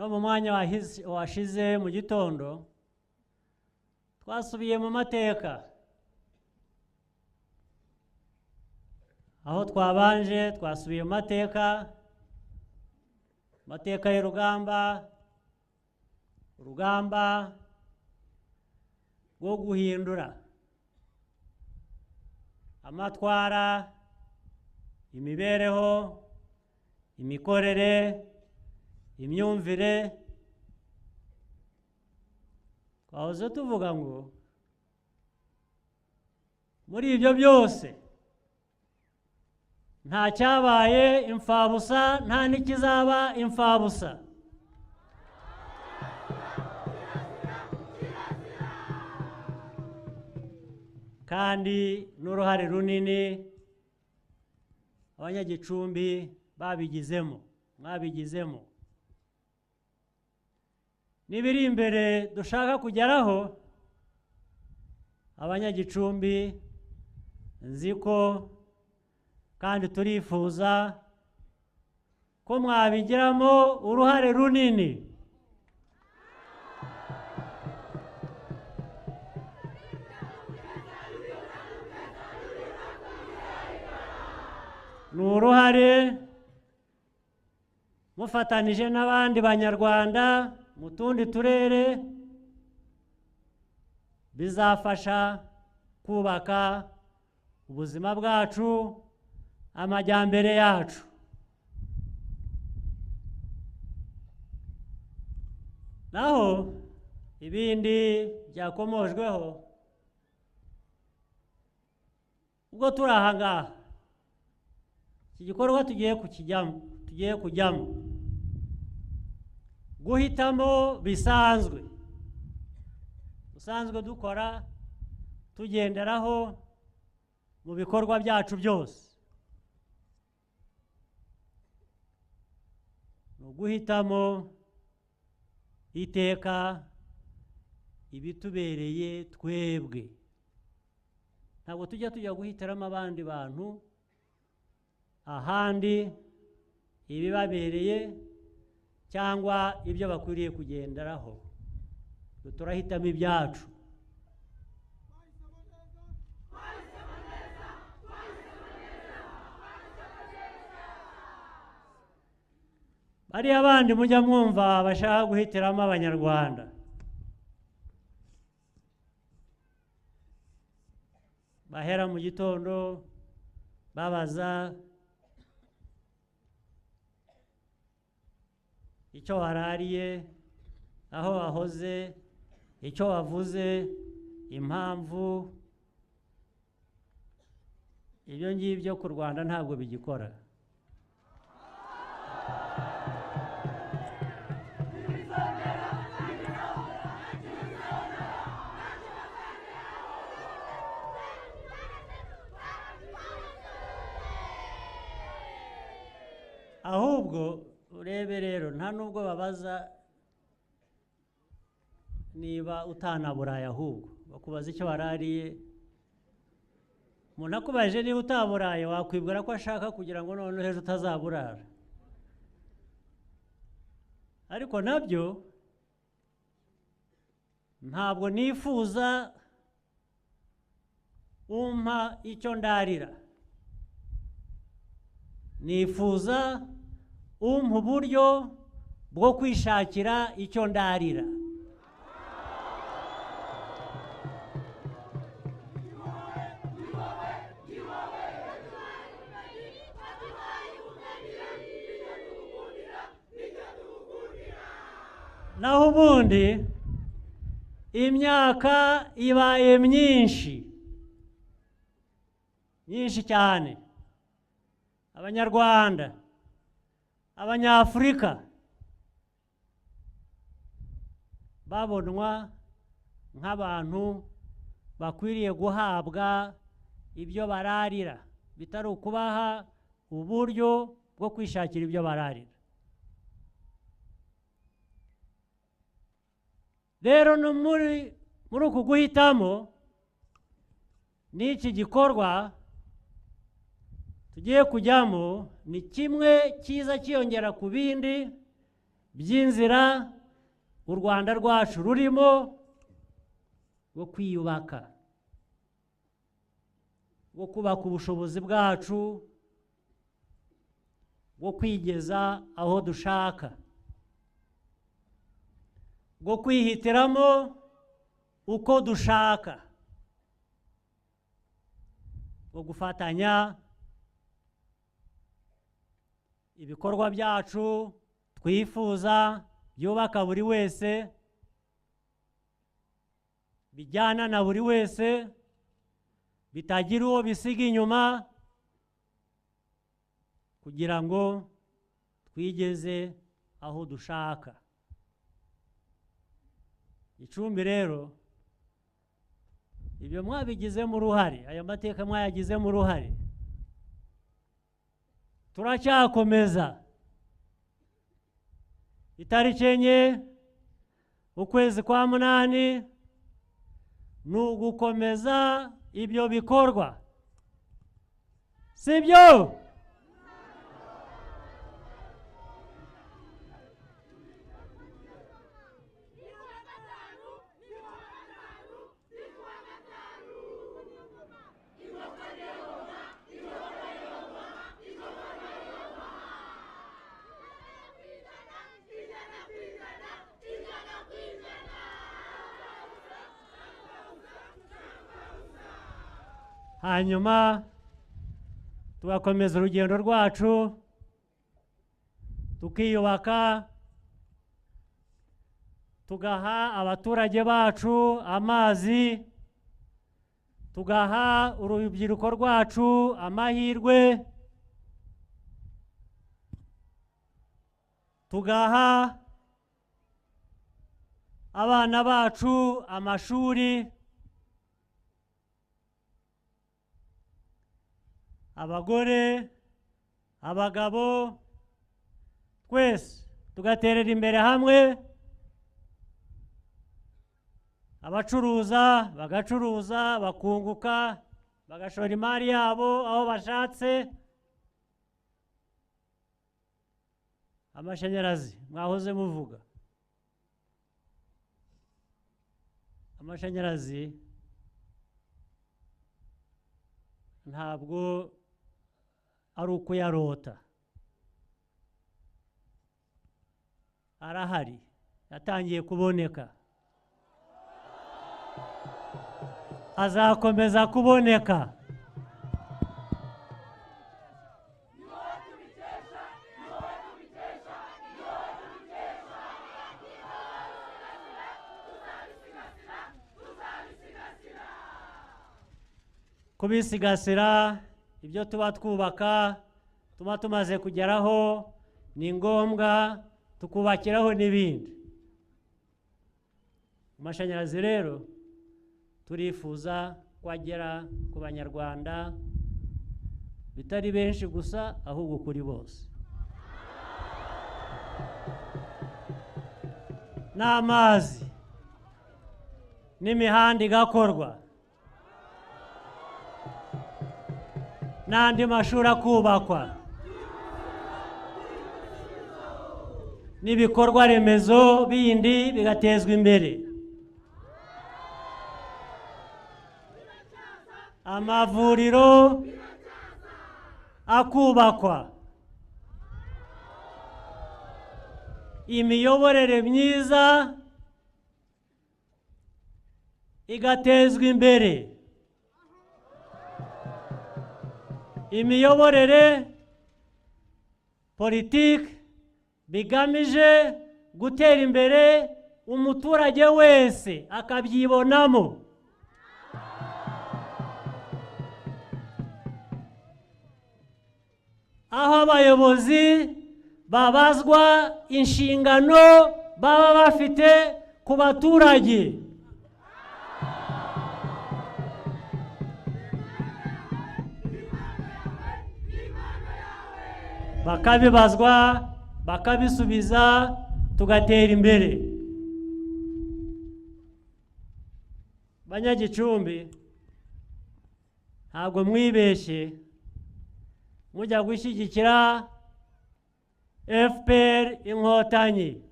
No mu mwanya washize mu gitondo twasubiye mu mateka, aho twabanje twasubiye mu mateka, amateka y'urugamba, urugamba rwo guhindura amatwara, imibereho, imikorere, imyumvire. Twahoze tuvuga ngo muri ibyo byose nta cyabaye imfabusa, nta n'ikizaba imfabusa. Kandi n'uruhare runini Abanyagicumbi babigizemo, mwabigizemo. N'ibiri imbere dushaka kugeraho, Abanyagicumbi nzi ko kandi turifuza ko mwabigiramo uruhare runini. Ni uruhare mufatanije n'abandi Banyarwanda mu tundi turere, bizafasha kubaka ubuzima bwacu, amajyambere yacu. Naho ibindi byakomojweho, ubwo turi aha ngaha, iki gikorwa tugiye kukijyamo, tugiye kujyamo guhitamo bisanzwe, usanzwe dukora tugenderaho mu bikorwa byacu byose. Ni uguhitamo iteka ibitubereye twebwe. Ntabwo tujya guhitiramo abandi bantu ahandi ibibabereye cyangwa ibyo bakwiriye kugenderaho. Turahitamo ibyacu. Bariya bandi mujya mwumva bashaka guhitiramo Abanyarwanda, bahera mu gitondo babaza icyo warariye, aho wahoze, icyo wavuze, impamvu. Ibyo ngibyo ku Rwanda ntabwo bigikora. Ahubwo urebe rero, nta nubwo babaza niba utanaburaye, ahubwo bakubaza icyo warariye. Umuntu akubajije niba utaburaye, wakwibwira ko ashaka kugira ngo noneho ejo utazaburara. Ariko nabyo ntabwo nifuza umpa icyo ndarira, nifuza umpa uburyo bwo kwishakira icyo ndarira. Naho ubundi imyaka ibaye myinshi myinshi cyane, Abanyarwanda, Abanyafurika babonwa nk'abantu bakwiriye guhabwa ibyo bararira, bitari ukubaha uburyo bwo kwishakira ibyo bararira. Rero no muri uku guhitamo n'iki gikorwa tugiye kujyamo, ni kimwe cyiza cyiyongera ku bindi by'inzira u Rwanda rwacu rurimo rwo kwiyubaka, rwo kubaka ubushobozi bwacu, bwo kwigeza aho dushaka, bwo kwihitiramo uko dushaka, bwo gufatanya ibikorwa byacu twifuza byubaka buri wese, bijyana na buri wese, bitagira uwo bisiga inyuma, kugira ngo twigeze aho dushaka. Gicumbi rero ibyo mwabigizemo uruhare, aya mateka mwayagizemo uruhare, turacyakomeza. Itariki 4 ukwezi kwa 8 ni ugukomeza ibyo bikorwa, sibyo? Hanyuma tugakomeza urugendo rwacu, tukiyubaka, tugaha abaturage bacu amazi, tugaha urubyiruko rwacu amahirwe, tugaha abana bacu amashuri, abagore, abagabo, twese tugaterera imbere hamwe, abacuruza bagacuruza bakunguka, bagashora imari yabo aho bashatse. Amashanyarazi mwahoze muvuga, amashanyarazi ntabwo ari ukuyarota, arahari, yatangiye kuboneka, azakomeza kuboneka. Kubisigasira ibyo tuba twubaka, tuba tumaze kugeraho, ni ngombwa tukubakiraho n'ibindi. Amashanyarazi rero turifuza kwagera ku Banyarwanda bitari benshi gusa, ahubwo kuri bose. N'amazi n'imihanda igakorwa, n'andi mashuri akubakwa, n'ibikorwa remezo bindi bigatezwa imbere, amavuriro akubakwa, imiyoborere myiza igatezwa imbere, imiyoborere politiki bigamije gutera imbere umuturage wese akabyibonamo. Aho abayobozi babazwa inshingano baba bafite ku baturage. Bakabibazwa, bakabisubiza, tugatera imbere. Banyagicumbi, ntabwo mwibeshye mujya gushyigikira FPR Inkotanyi.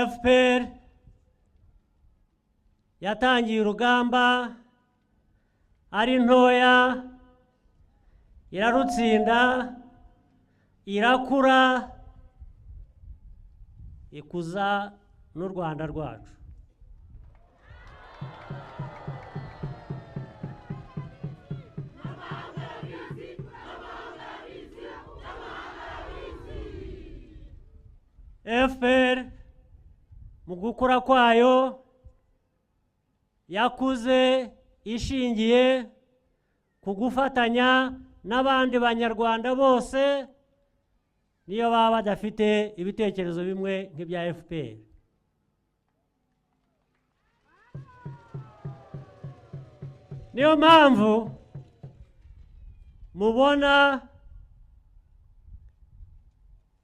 FPR yatangiye urugamba ari ntoya, irarutsinda, irakura, ikuza n'u Rwanda rwacu. FPR mu gukura kwayo yakuze ishingiye ku gufatanya n'abandi banyarwanda bose, niyo baba badafite ibitekerezo bimwe nk'ibya FPR. Niyo mpamvu mubona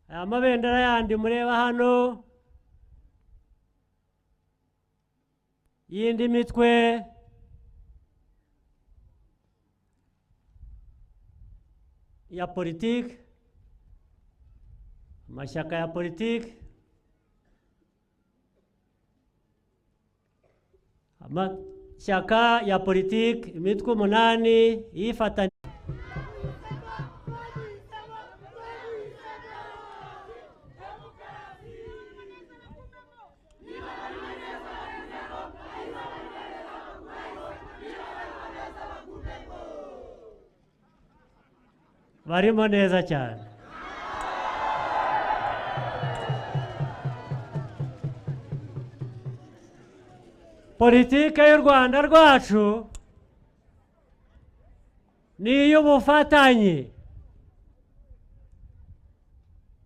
aya mabendera yandi mureba hano y'indi mitwe ya politiki, amashyaka ya politiki, amashyaka ya politiki, imitwe 8 yifatanya. Barimo neza cyane. Politike y'u Rwanda rwacu ni iy'ubufatanye.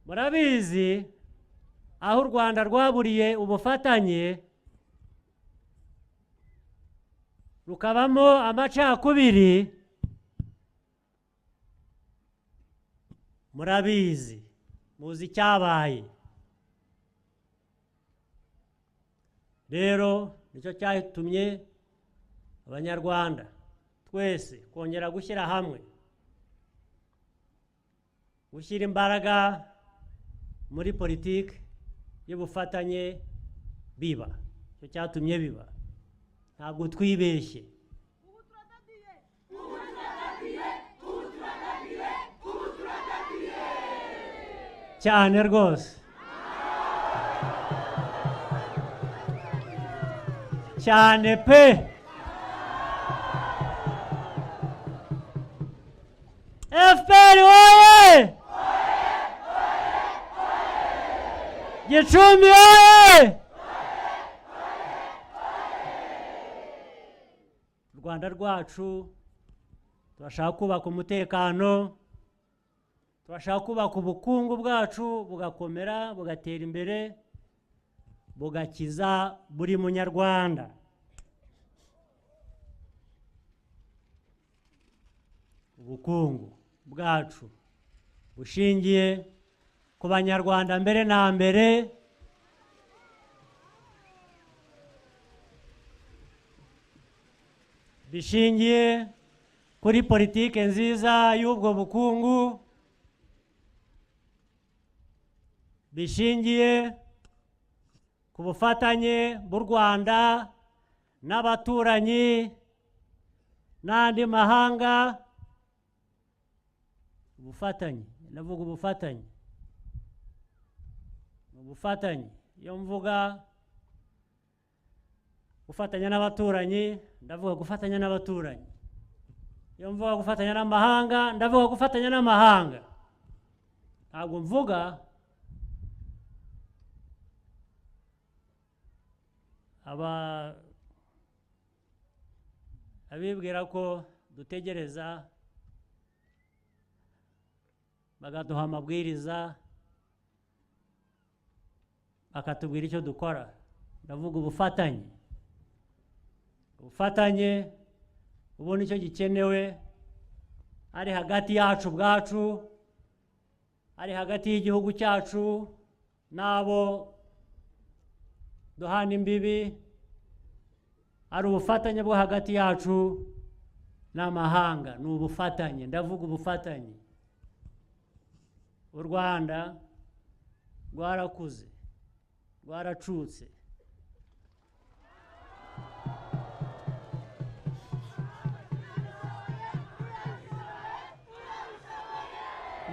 Murabizi aho u Rwanda rwaburiye ubufatanye rukabamo amacakubiri. Murabizi, muzi icyabaye. Rero nicyo cyatumye abanyarwanda twese kongera gushyira hamwe, gushyira imbaraga muri politiki y'ubufatanye biba. Nicyo cyatumye biba, ntabwo twibeshye. Cyane rwose, cyane pe. FPR oye! Gicumbi oye! U Rwanda rwacu turashaka kubaka umutekano, turashaka kubaka ubukungu bwacu bugakomera, bugatera imbere, bugakiza buri munyarwanda. Ubukungu bwacu bushingiye ku banyarwanda mbere na mbere, bishingiye kuri politike nziza y'ubwo bukungu, bishingiye ku bufatanye bw'u Rwanda n'abaturanyi n'andi mahanga. Ubufatanye, ndavuga ubufatanye, ubufatanye. Iyo mvuga gufatanya n'abaturanyi, ndavuga gufatanya n'abaturanyi. Iyo mvuga gufatanya n'amahanga, ndavuga gufatanya n'amahanga. Ntabwo mvuga abibwira ko dutegereza bagaduha amabwiriza bakatubwira icyo dukora. Ndavuga ubufatanye. Ubufatanye ubu nicyo gikenewe, ari hagati yacu ubwacu, ari hagati y'igihugu cyacu n'abo Duhana imbibi, ari ubufatanye bwo hagati yacu n'amahanga. Ni ubufatanye, ndavuga ubufatanye. U Rwanda rwarakuze, rwaracutse.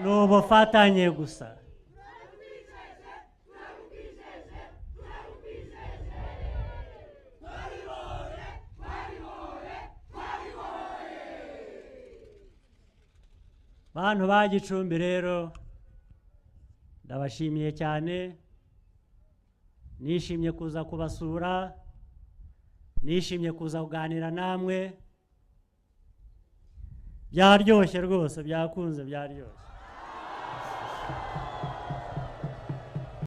Ni ubufatanye gusa. Bantu ba Gicumbi rero, ndabashimiye cyane. Nishimye kuza kubasura, nishimye kuza kuganira namwe. Byaryoshye rwose, byakunze, byaryoshye.